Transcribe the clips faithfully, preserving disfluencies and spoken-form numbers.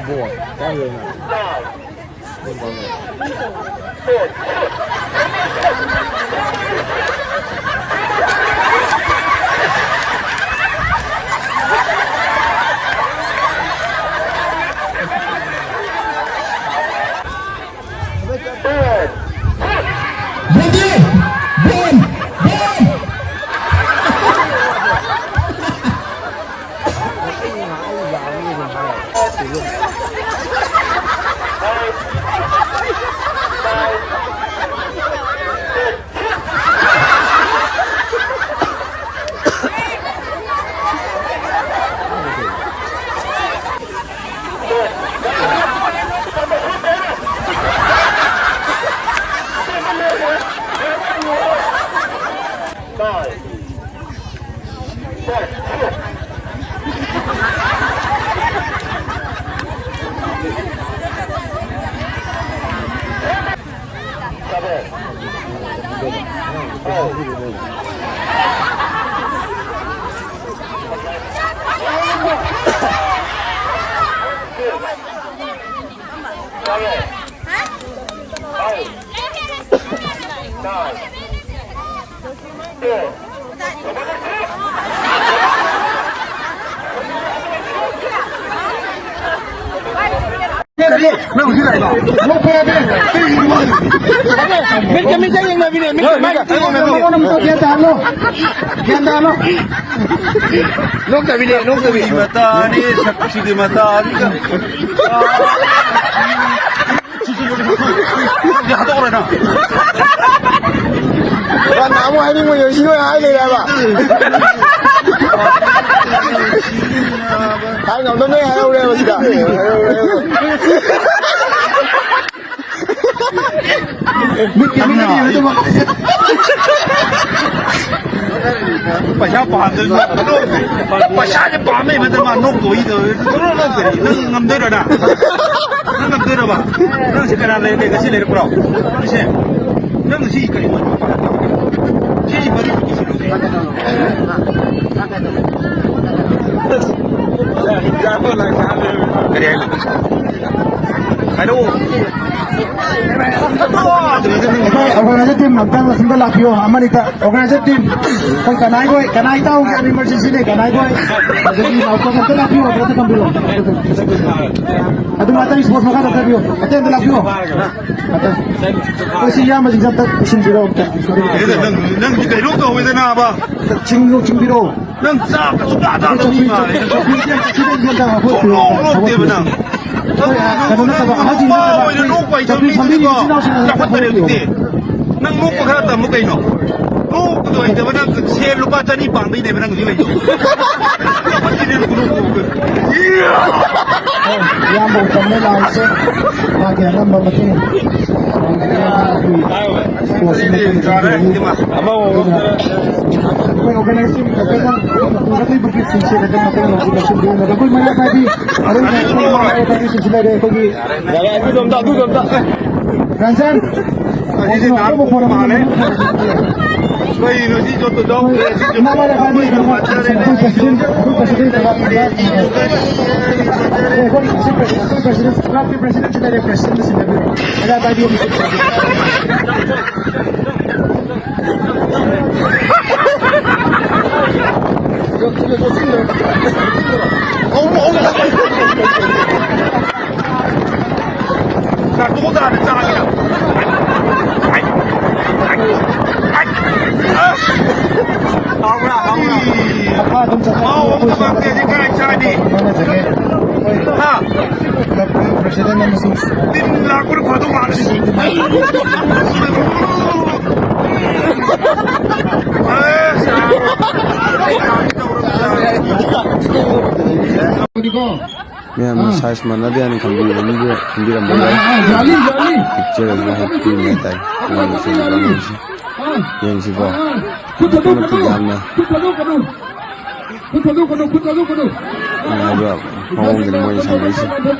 ꯕꯣꯜ ꯀꯥꯏꯗꯩꯅꯣ? ꯕꯣꯟꯗꯤ! ꯕꯣꯟ! ꯕꯣꯟ! ꯃꯤꯠꯀ ꯃꯤꯠꯀ ꯌꯦꯡꯅꯕꯤꯅꯦ, ꯃꯤꯠꯀ ꯃꯤꯠꯀ꯫ ꯃꯉꯣꯟꯗ ꯑꯃꯨꯛ ꯒ꯭ꯌꯥꯟ ꯇꯥꯍꯜꯂꯣ꯫ ꯒ꯭ꯌꯥꯟ ꯇꯥꯍꯜꯂꯣ꯫ ꯅꯣꯛꯇꯕꯤꯅꯦ, ꯅꯣꯛꯇꯕꯤ꯫ ꯃꯇꯥꯅꯤ, ꯁꯛꯁꯤꯗꯤ ꯃꯇꯥꯅꯤ꯫ ꯁꯤ, ꯁꯤ, ꯁꯤ, ꯁꯤ, ꯁꯤ ꯍꯥꯠꯇꯣꯛꯈ꯭ꯔꯣ ꯅꯪ꯫ ꯀꯅꯥ ꯑꯃꯨꯛ ꯍꯥꯏꯅꯤꯡꯉꯣꯏꯗꯣꯏ ꯁꯤ ꯂꯣꯏ ꯍꯥꯏ ꯂꯩꯔꯦ ꯍꯥꯏꯕ꯫ ꯍꯥꯏ ꯉꯝꯗꯕꯅꯦ ꯍꯥꯏꯍꯧꯔꯦꯕ ꯁꯤꯗ꯫ ꯃꯤꯠꯀꯤ ꯃꯤꯠꯀꯤ ꯃꯤꯠꯀꯤ ꯄꯩꯁꯥ ꯄꯥꯝꯗꯣꯏ ꯅꯣꯛꯇꯣꯏ꯫ ꯄꯩꯁꯥꯁꯦ ꯄꯥꯝꯃꯦ ꯃꯇꯝ ꯃꯥ ꯅꯣꯛꯇꯣꯏꯗꯣ꯫ ꯅꯣꯛꯇꯣꯏ꯫ ꯅꯪ ꯉꯝꯗꯣꯏꯔꯣ ꯅꯪ? ꯅꯪ ꯉꯝꯗꯣꯏꯔꯕ? ꯅꯪ ꯁꯤ ꯀꯅꯥ ꯂꯩꯔꯒꯦ? ꯉꯁꯤ ꯂꯩꯔꯛꯄ꯭ꯔꯣ? ꯅꯪꯁꯦ? ꯅꯪ ꯁꯤ ꯀꯔꯤ ꯃꯔꯨꯞ ꯄꯥꯝꯃꯤ? ꯁꯤ ꯃꯔꯨꯞ ꯄꯤꯁꯤꯜꯂꯨꯅꯦ꯫ ꯀꯔꯤ ꯍꯥꯏꯅꯣ? ꯍꯥꯏꯔꯛꯑꯣ꯫ ꯑꯩꯈꯣꯏ organizer team ꯑꯝꯇꯪ ꯑꯁꯣꯝꯗ ꯂꯥꯛꯄꯤꯌꯣ, ꯑꯃꯅꯤꯇ꯫ Organizer team, ꯑꯩꯈꯣꯏ ꯀꯅꯥꯏꯈꯣꯏ, ꯀꯅꯥꯏ ꯇꯥꯎꯒꯦ ꯍꯥꯏꯕ emergency ꯅꯦ, ꯀꯅꯥꯏꯈꯣꯏ꯫ ꯑꯗꯒꯤ ꯅꯥꯎꯆꯥ ꯑꯝꯇ ꯂꯥꯛꯄꯤꯌꯣ, ꯑꯝꯇ ꯊꯝꯕꯤꯌꯣ꯫ ꯑꯗꯨ ꯉꯥꯛꯇꯪ sports ꯃꯈꯥ ꯆꯠꯊꯕꯤꯌꯣ꯫ ꯑꯇꯩ ꯑꯝꯇ ꯂꯥꯛꯄꯤꯌꯣ꯫ ꯑꯇꯩ꯫ ꯑꯩꯈꯣꯏ ꯁꯤ ꯏꯌꯥꯝꯕꯁꯤꯡꯁꯦ ꯑꯝꯇ ꯄꯨꯁꯤꯟꯕꯤꯔꯣ ꯑꯝꯇ꯫ ꯅꯪ, ꯅꯪ ꯀꯩꯅꯣꯝ ꯇꯧꯋꯦꯗ ꯅꯥꯕ꯫ ꯆꯤꯡ ꯆꯤꯡꯕꯤꯔꯣ꯫ ꯅꯪ ꯆꯥꯕ ꯁꯨꯡꯆꯥ ꯆꯥꯗꯕ ꯃꯤ ꯃꯥꯜꯂꯦ꯫ ꯁꯨꯡꯅꯣꯛ ꯅꯣꯛꯇꯦꯕ ꯅꯪ꯫ ꯅꯪ ꯅꯨꯄꯥ ꯑꯣꯏꯅ ꯅꯣꯛꯄ ꯍꯩꯇꯕ ꯃꯤꯗꯨꯗꯤꯀꯣ ꯆꯥꯎꯈꯠꯇꯔꯦ ꯍꯧꯖꯤꯛꯇꯤ꯫ ꯅꯪ ꯅꯣꯛꯄ ꯈꯔ ꯇꯝꯃꯨ ꯀꯩꯅꯣ꯫ ꯅꯣꯛꯄꯗꯣ ꯍꯩꯇꯕ ꯅꯪ ꯁꯦꯟ ꯂꯨꯄꯥ ꯆꯅꯤ ꯄꯥꯝꯕꯩꯅꯦꯕ ꯅꯪ ꯍꯧꯖꯤꯛ ꯂꯩꯗꯣ꯫ ꯆꯥꯎꯈꯠꯇꯦꯅꯦ ꯅꯪ ꯈꯨꯅꯣꯛ ꯈꯨꯅꯣꯛꯇꯣ꯫ ꯏꯌꯥ! ꯏꯌꯥꯝꯕ ꯎꯇꯝꯅ ꯂꯥꯛꯏꯁꯦ ꯃꯥꯒꯤ ꯑꯉꯝꯕ ꯃꯇꯦꯡ ꯄꯥꯡꯕꯤꯔꯒ ꯑꯩꯈꯣꯏ ꯁ꯭ꯄꯣꯔꯠꯁ ꯑꯃ ꯇꯧꯖꯕꯅꯤ꯫ ꯑꯗꯨꯅ ꯑꯩꯈꯣꯏ ꯑꯣꯔꯒꯅꯥꯏꯖꯤꯡ ꯀꯃꯤꯇꯤꯅ ꯄꯨꯔꯛꯂꯤꯕ ꯒꯤꯐꯁꯤꯡꯁꯦ ꯈꯤꯇꯪ ꯃꯇꯦꯡ ꯂꯧꯕꯤꯔꯁꯤ꯫ ꯑꯗꯨꯒ ꯑꯩꯈꯣꯏ ꯃꯩꯔꯥ ꯄꯥꯏꯕꯤ, ꯑꯔꯨꯕ ꯑꯩꯈꯣꯏ ꯃꯩꯔꯥ ꯄꯥꯏꯕꯤꯁꯤꯡꯁꯨ ꯂꯩꯔꯦ꯫ ꯑꯩꯈꯣꯏꯒꯤ ꯌꯥꯔꯦ, ꯑꯗꯨꯗꯣꯝꯗ, ꯑꯗꯨꯗꯣꯝꯗ꯫ ꯔꯟꯖꯟ, ꯑꯁꯤꯗꯤ ꯅꯍꯥꯟ ꯑꯅꯧꯕ ꯐꯣꯟ ꯑꯃ ꯃꯥꯜꯂꯦ꯫ ꯀꯩꯅꯣ ꯁꯤ ꯖꯣꯇꯣ ꯌꯥꯎꯗ꯭ꯔꯦ? ꯁꯤ ꯖꯣꯇꯣ ꯏꯃꯥ ꯃꯩꯔꯥ ꯄꯥꯏꯕꯤ, ꯌꯥꯎꯗ꯭ꯔꯦ꯫ ꯑꯩꯈꯣꯏ president, ꯑꯩꯈꯣꯏ president ꯀꯧꯔꯛꯑꯒ ꯑꯩꯈꯣꯏ president, clubꯀꯤ presidentꯁꯨ ꯂꯩꯔꯦ, presidentꯅ ꯁꯤꯟꯅꯕꯤꯔꯣ꯫ ꯃꯩꯔꯥ ꯄꯥꯏꯕꯤ ꯑꯃꯁꯨ꯫ ꯅꯥꯇꯣꯟꯗ ꯍꯥꯟꯅ ꯆꯥꯒꯦ ꯅꯪ꯫ ꯍꯥꯎꯕ꯭ꯔꯥ? ꯍꯥꯎꯕ꯭ꯔꯥ? ꯃꯈꯥ ꯑꯗꯨꯝ ꯆꯠꯊꯔꯛꯑꯣ꯫ ꯃꯍꯥꯎ ꯑꯃ ꯇꯣꯉꯥꯟꯕ ꯑꯗꯨꯗꯤ ꯀꯥꯏ ꯆꯥꯅꯤ? ꯍꯥ? ꯀ꯭ꯂꯕꯀꯤ president ꯑꯃꯁꯨꯡ ꯇꯤꯟ ꯂꯥꯛꯄꯅ ꯐꯗꯧ ꯃꯥꯜꯂꯦ꯫ ꯃꯌꯥꯝꯅ size ꯃꯥꯟꯅꯗꯦ ꯍꯥꯏꯅ ꯈꯟꯕꯤꯕ ꯃꯤꯗꯨ ꯈꯟꯕꯤꯔꯝꯕ ꯌꯥꯏ꯫ Picture ꯑꯗꯨꯃꯥꯏꯅ ꯄꯤꯕꯅꯦ ꯍꯥꯏꯇꯥꯔꯦ꯫ ꯑꯉꯥꯡꯁꯤꯡ ꯑꯉꯥꯡꯁꯤꯡ ꯌꯦꯡꯁꯤꯀꯣ꯫ ꯑꯗꯨꯛꯀꯤ ꯃꯇꯤꯛ ꯌꯥꯝꯅ ꯅꯨꯡꯉꯥꯏꯕ ꯃꯑꯣꯡꯗꯅꯤ ꯃꯣꯏꯅ ꯁꯥꯟꯅꯔꯤꯁꯦ꯫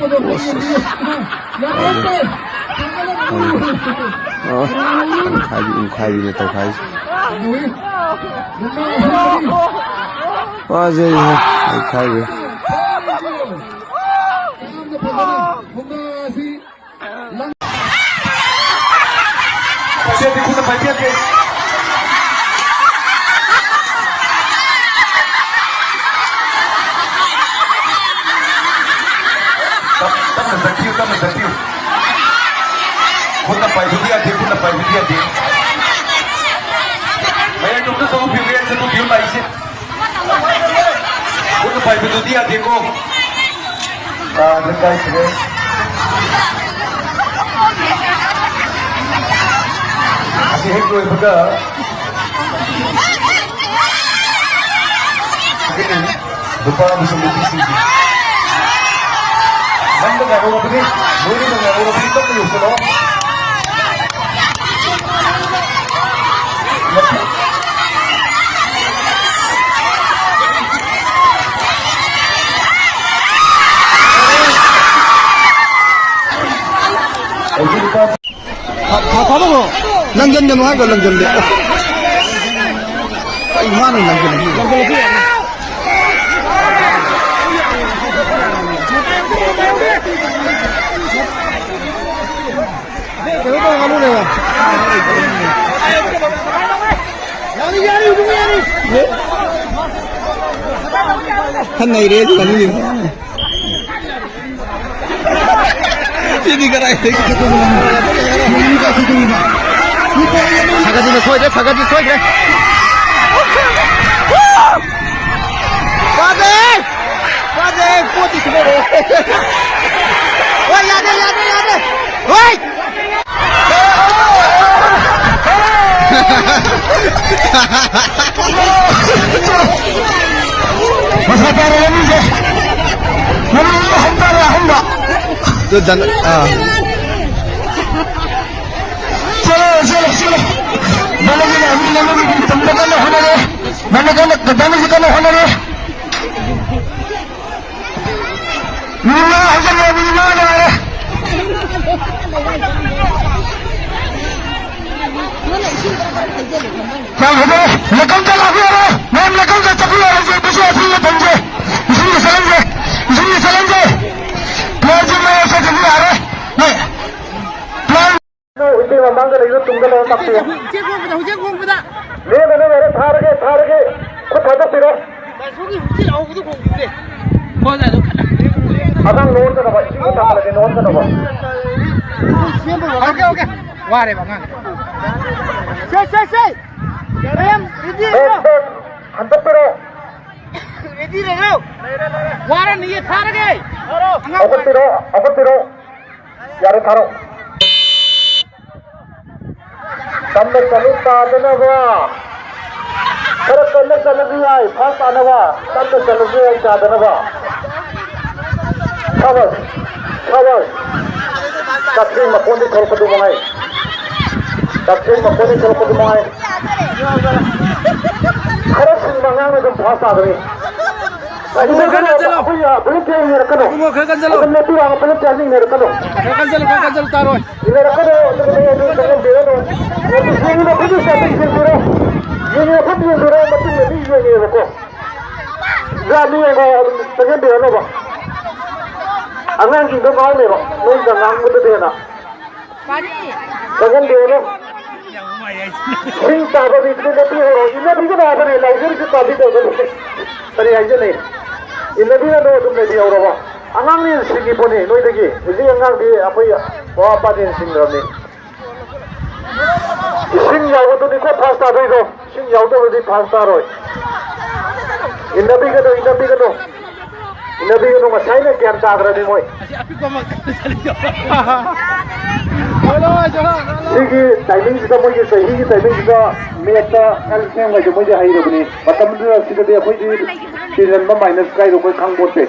ꯑꯁ, ꯑꯁ꯫ ꯑ, ꯎꯪꯈꯥꯏꯕꯤ, ꯎꯪꯈꯥꯏꯕꯤꯅꯦ ꯇꯧꯈꯥꯏꯔꯤꯁꯦ꯫ ꯐꯖꯩꯍꯦ, ꯎꯪꯈꯥꯏꯕꯤ꯫ ꯄꯥꯏꯕꯤꯔꯛꯀꯦ꯫ ꯇꯞ-, ꯇꯞꯅ ꯆꯠꯄꯤꯌꯨ, ꯇꯞꯅ ꯆꯠꯄꯤꯌꯨ꯫ ꯈꯨꯠꯅ ꯄꯥꯏꯕꯗꯤ ꯌꯥꯗꯦ, ꯈꯨꯠꯅ ꯄꯥꯏꯕꯗꯤ ꯌꯥꯗꯦ꯫ ꯃꯌꯥꯏꯗꯣꯝꯗ ꯆꯠꯊꯣꯛꯄꯤꯌꯨ, ꯃꯌꯥꯏ ꯆꯠꯊꯣꯛꯄꯤꯌꯨ, ꯂꯥꯛꯏꯁꯦ꯫ ꯈꯨꯠꯅ ꯄꯥꯏꯕꯗꯨꯗꯤ ꯌꯥꯗꯦꯀꯣ꯫ ꯇꯥꯗ꯭ꯔꯦ, ꯀꯥꯏꯈ꯭ꯔꯦ꯫ ꯑꯁꯤ ꯍꯦꯛ ꯂꯣꯏꯕꯒ ꯅꯨꯄꯥ ꯑꯃꯁꯨꯡ ꯅꯨꯄꯤꯁꯤꯡꯒꯤ ꯅꯪꯕ ꯉꯥꯏꯍꯧꯔꯕꯅꯤ, ꯂꯣꯏꯅꯃꯛ ꯉꯥꯏꯍꯧꯔꯕꯅꯤ, ꯇꯞꯅ ꯌꯧꯁꯜꯂꯛꯑꯣ꯫ ꯐ-, ꯐ-, ꯐꯥꯕ ꯉꯣ꯫ ꯂꯪꯖꯟꯒꯅꯨ ꯍꯥꯏꯒ ꯂꯪꯖꯟꯗꯦ꯫ ꯑꯩ ꯃꯥꯅ ꯂꯪꯖꯜꯂꯤ꯫ ꯀꯩꯅꯣ ꯇꯧꯔꯒꯅꯨꯅꯦ꯫ ꯌꯥꯅꯤ, ꯌꯥꯅꯤ, ꯏꯕꯨꯡꯉꯣ, ꯌꯥꯅꯤ꯫ ꯈꯔ ꯅꯩꯔꯦ ꯑꯗꯨ ꯉꯥꯅꯨꯁꯦ꯫ ꯁꯤꯗꯤ ꯀꯗꯥꯏꯗꯒꯤ? ꯁꯥꯒꯠꯁꯤꯅ ꯁꯣꯏꯗ꯭ꯔꯦ, ꯁꯥꯒꯠꯁꯤ ꯁꯣꯏꯗ꯭ꯔꯦ꯫ ꯐꯥꯗꯦ! ꯐꯥꯗꯦ! ꯄꯣꯠꯇꯤ ꯁꯤꯗꯔꯦ꯫ ꯍꯣꯏ, ꯌꯥꯗꯦ, ꯌꯥꯗꯦ, ꯌꯥꯗꯦ! ꯍꯣꯏ! ꯃꯁꯥ ꯇꯥꯔꯕ ꯃꯤꯁꯦ ꯃꯔꯨ ꯑꯃ ꯍꯟꯊꯔꯦ, ꯑꯍꯟꯕ꯫ ꯑꯗꯨ ꯖꯟ-, ꯑꯥ꯫ ꯆꯠꯂꯣ, ꯆꯠꯂꯣ, ꯆꯠꯂꯣ꯫ ꯅꯪꯅ ꯅꯪꯒꯤ ꯇꯝꯕ ꯀꯟꯅ ꯍꯣꯠꯅꯔꯦ꯫ ꯅꯪꯅ ꯀꯟꯅ, ꯅꯪꯅꯁꯨ ꯀꯟꯅ ꯍꯣꯠꯅꯔꯦ꯫ ꯃꯤꯅꯤꯠ ꯃꯉꯥ ꯍꯧꯖꯤꯜꯂꯦ, ꯃꯤꯅꯤꯠ ꯃꯉꯥ ꯉꯥꯏꯔꯦ꯫ ꯌꯥꯝ ꯐꯖꯔꯦ꯫ ꯂꯩꯀꯪꯗ ꯂꯥꯛꯄ ꯌꯥꯔꯦ꯫ ꯃꯌꯥꯝ ꯂꯩꯀꯪꯗ ꯆꯠꯄ ꯌꯥꯔꯦ꯫ ꯍꯧꯖꯤꯛ ꯃꯁꯤ ꯑꯁꯤ ꯃꯇꯝꯁꯦ꯫ ꯏꯁꯤꯡꯗ ꯆꯠꯍꯟꯁꯦ꯫ ꯏꯁꯤꯡꯗ ꯆꯠꯍꯟꯁꯦ꯫ ꯄ꯭ꯂꯦꯌꯔꯁꯤꯡ ꯃꯌꯥꯝ ꯆꯠꯈꯤꯕ ꯌꯥꯔꯦ꯫ ꯅꯣꯏ ꯄ꯭ꯂꯦꯌꯔ ꯃꯃꯥꯡꯗ ꯂꯩꯕ ꯇꯨꯡꯗ ꯂꯩꯕ ꯀꯥꯞꯄꯤꯌꯨ꯫ ꯎꯆꯦꯛ ꯈꯣꯡꯕꯗ, ꯎꯆꯦꯛ ꯈꯣꯡꯕꯗ꯫ ꯂꯦꯝꯕꯅ ꯂꯩꯔꯦ, ꯊꯥꯔꯒꯦ, ꯊꯥꯔꯒꯦ꯫ ꯈꯨꯠ ꯊꯥꯗꯣꯛꯄꯤꯔꯣ꯫ ꯕꯥꯁꯣꯒꯤ ꯍꯨꯏꯁꯤ ꯂꯥꯎꯕꯗꯨ ꯈꯣꯡꯕꯤꯕꯅꯦ꯫ ꯈꯣꯡꯗ ꯑꯗꯨꯝ ꯈꯠꯅ-, ꯑꯉꯥꯡ ꯅꯣꯟꯒꯗꯕ, ꯏꯁꯤꯡ ꯊꯥꯡꯒꯠꯂꯗꯤ ꯅꯣꯟꯒꯗꯕ꯫ Okay, okay. ꯋꯥꯔꯦꯕ ꯑꯉꯥꯡ꯫ ꯁꯦ, ꯁꯦ, ꯁꯦ꯫ ꯃꯌꯥꯝ ꯔꯦꯗꯤ ꯕꯦꯛ, ꯂꯩꯔꯣ꯫ ꯕꯦꯛ, ꯍꯟꯗꯣꯛꯄꯤꯔꯣ꯫ ꯔꯦꯗꯤ ꯂꯩꯔꯣ꯫ ꯋꯥꯔꯅꯤꯌꯦ, ꯊꯥꯔꯒꯦ꯫ ꯑꯉꯥꯡ ꯍꯧꯒꯠꯄꯤꯔꯣ, ꯍꯧꯒꯠꯄꯤꯔꯣ꯫ ꯌꯥꯔꯦ, ꯊꯥꯔꯣ꯫ ꯇꯞꯅ ꯆꯠꯂꯨ, ꯇꯥꯗꯅꯕ꯫ ꯈꯔ ꯀꯟꯅ ꯆꯠꯂꯁꯨ ꯌꯥꯏ, ꯐꯥꯁ ꯇꯥꯅꯕ꯫ ꯇꯞꯅ ꯆꯠꯂꯁꯨ ꯌꯥꯏ, ꯇꯥꯗꯅꯕ꯫ ꯁꯥꯕꯥꯁ, ꯁꯥꯕꯥꯁ꯫ ꯀꯛꯆꯦꯡ ꯃꯀꯣꯟꯗꯤ ꯊꯣꯛꯂꯛꯄꯗꯨ ꯃꯉꯥꯏ꯫ ꯀꯛꯆꯦꯡ ꯃꯀꯣꯟꯗꯤ ꯊꯣꯛꯂꯛꯄꯗꯨ ꯃꯉꯥꯏ꯫ ꯈꯔ ꯁꯤꯡꯕ ꯑꯉꯥꯡꯅ ꯑꯗꯨꯝ ꯐꯥꯁ ꯇꯥꯒꯅꯤ꯫ ꯑꯗꯨ ꯈꯔ ꯀꯟꯖꯜꯂꯣ꯫ ꯑꯩꯈꯣꯏ, ꯑ, ꯄꯨꯂꯞ ꯊꯦꯡꯅꯔꯛꯀꯅꯨ꯫ ꯏꯕꯨꯡꯉꯣ, ꯈꯔ ꯀꯟꯖꯜꯂꯣ꯫ ꯑꯗꯨꯝ ꯂꯦꯞꯄꯤꯔꯣ, ꯄꯨꯂꯞ ꯊꯦꯡꯅꯔꯛꯀꯅꯨ꯫ ꯈꯔ ꯀꯟꯖꯜꯂꯣ, ꯈꯔ ꯀꯟꯖꯜꯂꯣ, ꯇꯥꯔꯣꯏ꯫ ꯏꯟꯅꯔꯛꯀꯅꯨ, ꯑꯗꯨꯒ ꯅꯣꯏ ꯑꯗꯨꯝ ꯆꯪꯍꯟꯕꯤꯔꯅꯨ꯫ ꯌꯦꯡꯉꯤꯕ ꯈꯨꯗꯤꯡꯃꯛꯁꯦ ꯑꯗꯨꯝ ꯌꯦꯡꯕꯤꯔꯣ꯫ ꯌꯦꯡꯉꯤꯕ ꯈꯨꯗꯤꯡ ꯌꯦꯡꯕꯤꯔꯣ, ꯃꯇꯨꯡꯗꯗꯤ ꯌꯦꯡꯉꯦꯕꯀꯣ꯫ ꯌꯥꯅꯤ, ꯌꯦꯡꯉꯣ, ꯑꯗꯨꯝ ꯆꯪꯍꯟꯕꯤꯔꯅꯣꯕ꯫ ꯑꯉꯥꯡꯁꯤꯡꯗꯣ ꯉꯥꯎꯅꯦꯕ, ꯅꯣꯏꯅ ꯉꯥꯡꯕꯗꯨꯗꯤ ꯍꯦꯟꯅ꯫ ꯆꯪꯍꯟꯕꯤꯔꯅꯨ꯫ ꯁꯤꯡ ꯆꯥꯕ ꯃꯤꯗꯨꯗꯤ ꯅꯨꯄꯤ ꯑꯣꯏꯔꯣ, ꯏꯟꯅꯕꯤꯒꯅꯨ ꯍꯥꯏꯕꯅꯤ, ꯂꯥꯎꯖꯔꯤꯁꯤ ꯇꯥꯕꯤꯗꯕꯅꯤ꯫ ꯀꯔꯤ ꯍꯥꯏꯖꯅꯤ? ꯏꯟꯅꯕꯤꯒꯅꯨ, ꯑꯗꯨꯝ ꯂꯩꯕꯤꯍꯧꯔꯕ꯫ ꯑꯉꯥꯡꯅ ꯍꯦꯟꯅ ꯁꯤꯡꯉꯤ ꯄꯣꯠꯅꯤ, ꯅꯣꯏꯗꯒꯤ꯫ ꯍꯧꯖꯤꯛ ꯑꯉꯥꯡꯗꯤ ꯑꯩꯈꯣꯏ ꯃꯃꯥ ꯃꯄꯥꯅ ꯍꯦꯟꯅ ꯁꯤꯡꯈ꯭ꯔꯕꯅꯤ꯫ ꯏꯁꯤꯡ ꯌꯥꯎꯕꯗꯨꯅꯤꯀꯣ ꯐꯥꯁ ꯇꯥꯗꯣꯏꯗꯣ, ꯏꯁꯤꯡ ꯌꯥꯎꯗꯕꯗꯤ ꯐꯥꯁ ꯇꯥꯔꯣꯏ꯫ ꯏꯟꯅꯕꯤꯒꯅꯨ, ꯏꯟꯅꯕꯤꯒꯅꯨ꯫ ꯏꯟꯅꯕꯤꯒꯅꯨ, ꯉꯁꯥꯏꯅ ꯒ꯭ꯌꯥꯟ ꯇꯥꯈ꯭ꯔꯕꯅꯤ ꯃꯣꯏ꯫ ꯑꯁꯤ ꯑꯄꯤꯛꯄ ꯑꯃ ꯆꯠꯂꯤꯗꯣ꯫ ꯁꯤꯒꯤ ꯇꯥꯏꯃꯤꯡꯁꯤꯗ, ꯃꯣꯏꯒꯤ ꯆꯍꯤꯒꯤ ꯇꯥꯏꯃꯤꯡꯁꯤꯗ ꯃꯦꯠꯇ ꯈꯔ ꯁꯦꯝꯒꯗꯤ ꯃꯣꯏꯗꯤ ꯍꯩꯔꯕꯅꯤ꯫ ꯃꯇꯝꯗꯨꯗ ꯁꯤꯗꯗꯤ ꯑꯩꯈꯣꯏꯗꯤ ꯇꯤꯜꯍꯟꯕ ꯃꯥꯏꯅꯁ ꯀꯥꯏꯗꯣ ꯑꯩꯈꯣꯏ ꯈꯪꯄꯣꯠꯇꯦ꯫